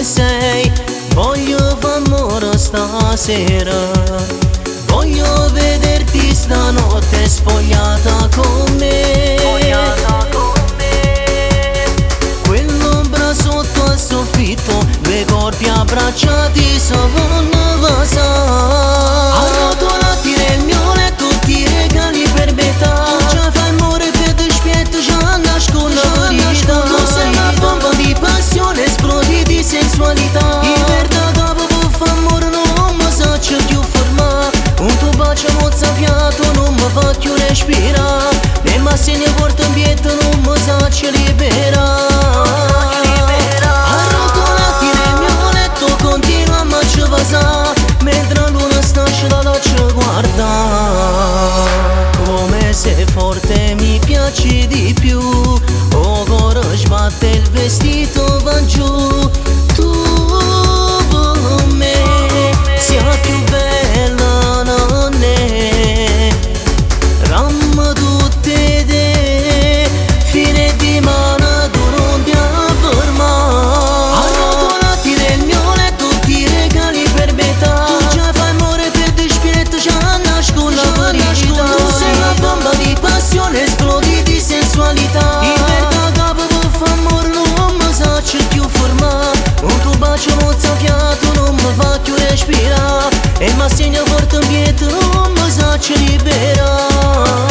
Sei. Voglio fare amore stasera. Voglio vederti stanotte spogliata con me. Quell'ombra sotto al soffitto, due corpi abbracciati sono vasare. Arrotolati nel mio letto ti regali per metà. Tu già fai amore per dispietto, già nascono la verità. Tu sei una bomba di passione, esplodi di sensualità. In verità dopo per fare amore non mi saccio più fermare. Un tuo bacio mozzafiato non mi fa più respirare. E ma se ne porto in pietto non mi saccio liberare. Arrotolati nel mio letto continua a ci vasare, mentre la luna sta scetata ci guarda. Come sei forte mi piaci di più, o cuore sbatte il vestito va giù. Tu per me sia più bella non è. Ramma tutte te, fine di mano tu non ti fermare. Arrotolati nel mio letto ti regali per metà. Tu già fai amore per dispietto, già nascono la verità. Tu sei una bomba di passione, esplodi di sensualità. In verità capo per fare amore non mi saccio più fermare. Un tuo bacio mozzafiato non mi fa più respirare. E ma segna forte in pietto non mi saccio liberare.